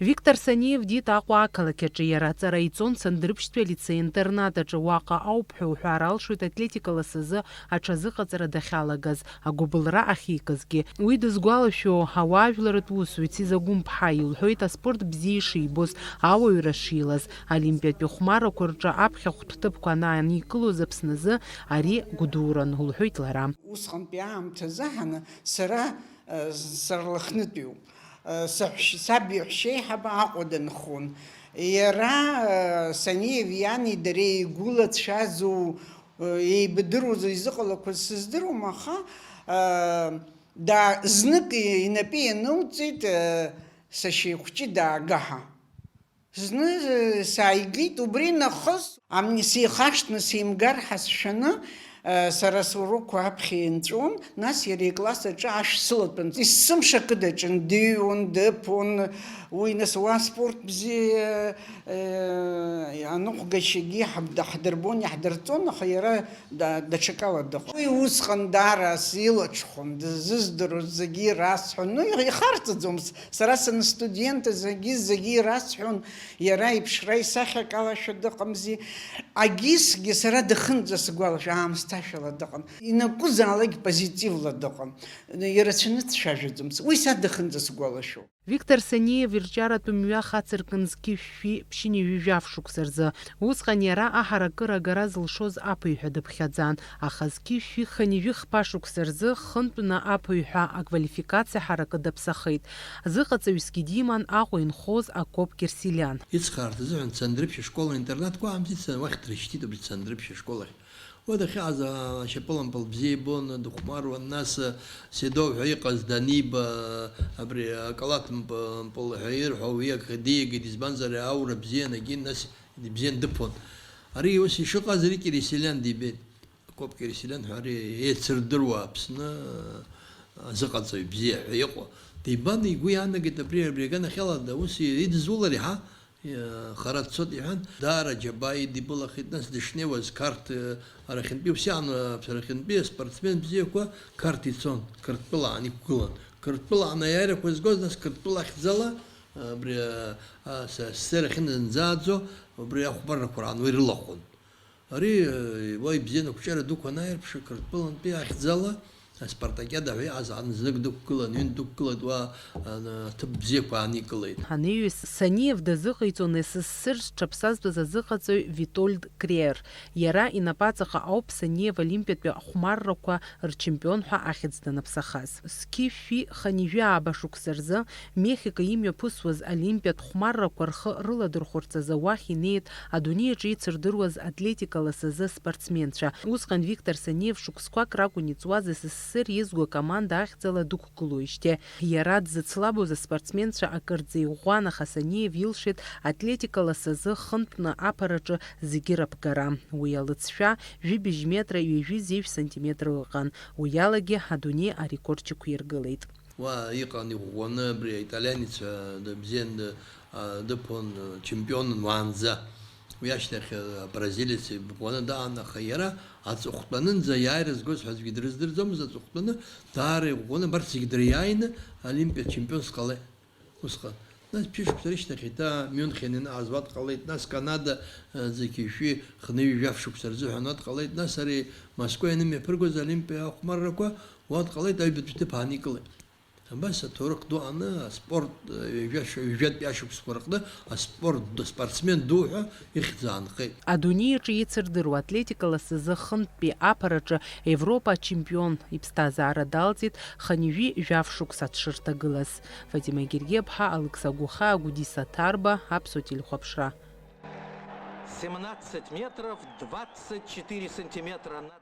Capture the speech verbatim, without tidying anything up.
Виктор Саниев диит Аҟәа ақалақь аҿы, иара аҵара иҵон Сандрыԥшьтәи алицеи-интернат аҿы, уаҟа ауп ҳәа уҳәар алшоит атлетика ласазы аҽазыҟаҵара дахьалагаз. Агәыбылра ахьикызгьы. Уи дызгәалашәо, ауаажәларратә усзуҩ Циза Гәымԥҳа илҳәоит аспорт бзиа ишибоз, ауаҩра шилаз, олимпиатәи хәмаррақәа рҿы аԥхьахә ҭыԥқәа анааникылоз Аԥсназы ари гәдуран, лҳәоит лара. Усҟантәи аамҭазы ҳаны сара, э, сарлахнытәиуп. Э, саҳәшь-, саб иаҳәшьеиҳаба Аҟәа данхон. Иара, э, Саниев иани дареи игәылацәазу, э, еибадыруазу изыҟалақәаз сыздыруам, аха, э, да-, знык и-, инапы ианылҵеит, э, сашьа ихәҷы даагаҳа. Зны, э, сааигеит, убри нахыс амни-, сеихашҭны сеимгар ҳәа сшәаны, э, сара сурокқәа аԥхьа инҵәон, нас иара икласс аҿы ашә сылатәан. Есымша акы даҿын, дыҩуан, дыԥон, уи нас уа спорт бзиа, э, аныҟәгашьагьы ҳаб-, даҳдырбон, иаҳдырҵон, аха иара да-, даҽакала дыҟан. Уи усҟан даара силаҽхон, дызыздыруаз зегьы расҳәон. Ну, ихарҵаӡомызт. Сара санстудент зегьы, зегьы ирасҳәон, иара иԥшра исахьакалашәа дыҟамзи. Агьысгьы сара дахынӡа сгәалашәо, аамсҭашәала дыҟан. Ианакәызаалак позитивла дыҟан. Ирацәаны дцәажәаӡомызт. Уи са дахынӡа сгәалашәо. Виктор Саниев ирҿиаратә мҩа хацыркын зқьи жәшәи ԥшьынҩажәи жәаф шықәса рзы. Усҟан иара аҳаракыра агара зылшоз аԥыҩҳәа дыԥхьаӡан, аха зқьи жәшәи хынҩажәи хԥа шықәса рзы хынтәны аԥыҩҳәа аквалификациа ҳаракы даԥсахеит. Зыҟаҵаҩсгьы диман Аҟәа инхоз Акоп Кьырсилиан. Ицхраарц азыҳәан Цандрыԥшь ашкол-интернатқәа амзи, ца-, уахь дрышьҭит абри Цандрыԥшь ашкол ахь. Уа дахьааз, а, ашьапылампыл бзиа ибон, дыхәмаруан, нас, а, Седов ҳәа иҟаз даниба, абри акалаҭ мп-, мпыл ҳәа ирҳәо, уи акы диагеит, избанзар, аура бзиан, егьи нас ибзиан дыԥон. Ари ус ишыҟаз, ари Кьырсилиан дибеит. Акоп Кьырсилиан ҳәа ари еицырдыруа Аԥсны, а, азыҟаҵаҩ бзиа ҳәа иҟоу. Дибан, игәы иаанагеит абри, абри аганахьала, да, ус идызулар иаҳа Иа-, хара дцоит, иҳәан, даара аџьабаа идибылахеит, нас дышнеиуаз Қарҭ, э, арахьынтәи, ус иаан, э, арахьынтәи аспортсмен бзиақәа Қарҭ ицон, Қырҭтәылаан иқәгылан. Қырҭтәылаан аиааирақәа згоз, нас Қырҭтәыла ахьӡала, э, абри, э, а, с-, СССР ахьынанӡааӡо, убри ахәмаррақәа раан уи рылахәын. Ари, э, уа ибзиан, ақәҿиара дуқәа анааирԥшы, Қырҭтәылантәи ахьӡала аспартакиада ҳәа иҟаз аан знык дықәгылан, ҩынтә дықәгылеит, уа, ан-, аҭыԥ бзиақәа ааникылеит. Ҳанеиҩыс, Саниев дазыҟаиҵон С С С Р зҽаԥсазтәыз азыҟаҵаҩ Витольд Креер. Иара инапаҵаҟа ауп Саниев олимпиатәи ахәмаррақәа рчемпион ҳәа ахьӡ данаԥсахаз. Зқьи жәшәи хынҩажәи ааба шықәса рзы Мехико имҩаԥысуаз олимпиатә хәмаррақәа рхы рыладырхәырц азы уахь инеит адунеи аҿы ицырдыруаз атлетика ласазы спортсменцәа. Усҟан Виктор Саниев шықәсқәак ракәын иҵуаз С С С Р изго акоманда ахьӡала дықәгылоижьҭеи. Иара дзыцлабуаз аспортсменцәа акырӡа иӷәӷәан, аха Саниев илшеит атлетика ласазы хынтәны аԥараҿы зегьы раԥгара. Уи алыҵшәа жәибжь метра ҩажәи зеижә сантиметр ыҟан. Уи алагьы адунеи арекорд ықәиргылеит. Уа иҟан иӷәӷәаны абри аиталианец, а, д-, бзиан д-, а, дыԥон, а, чемпионын уаанӡа. Уи ашьҭахь, а, абразилец иӷәӷәаны даан, аха иара аҵыхәтәанынӡа иааира згоз ҳәа аӡәгьы дрыздырӡомызт, аҵыхәтәаны даара иӷәӷәаны абарҭ зегьы дриааины олимпиа чемпионс ҟалеит. Усҟан. Нас ԥшьышықәса рышьҭахь еиҭа Мюнхен ианааз уа дҟалеит, нас Канада, а, зқьи жәшәи хынҩажәи жәаф шықәса рзыҳәан уа дҟалеит, нас ари Москва ианымҩаԥыргоз олимпиа ахәмаррақәа уа дҟалеит, аҩбатәи ҭыԥ ааникылеит. Абас аҭоурых ду аҟны аспорт, ҩажәа-, ҩажәатәи ашықәсқәа рҟны аспорт ду, спортсмен ду ҳәа ихьӡ аанхеит. Адунеи аҿы ицырдыруа атлетика ласазы хынтәтәи аԥараҿы Европа ачемпион иԥсҭазаара далҵит хынҩажәи жәаф шықәса дшырҭагылаз. Фатима Гергиаԥҳа, Алықьса Гәыхаа, Гәдиса Ҭарба, Аԥсуа телехәаԥшра. Семнадцать метров двадцать четыре сантиметра на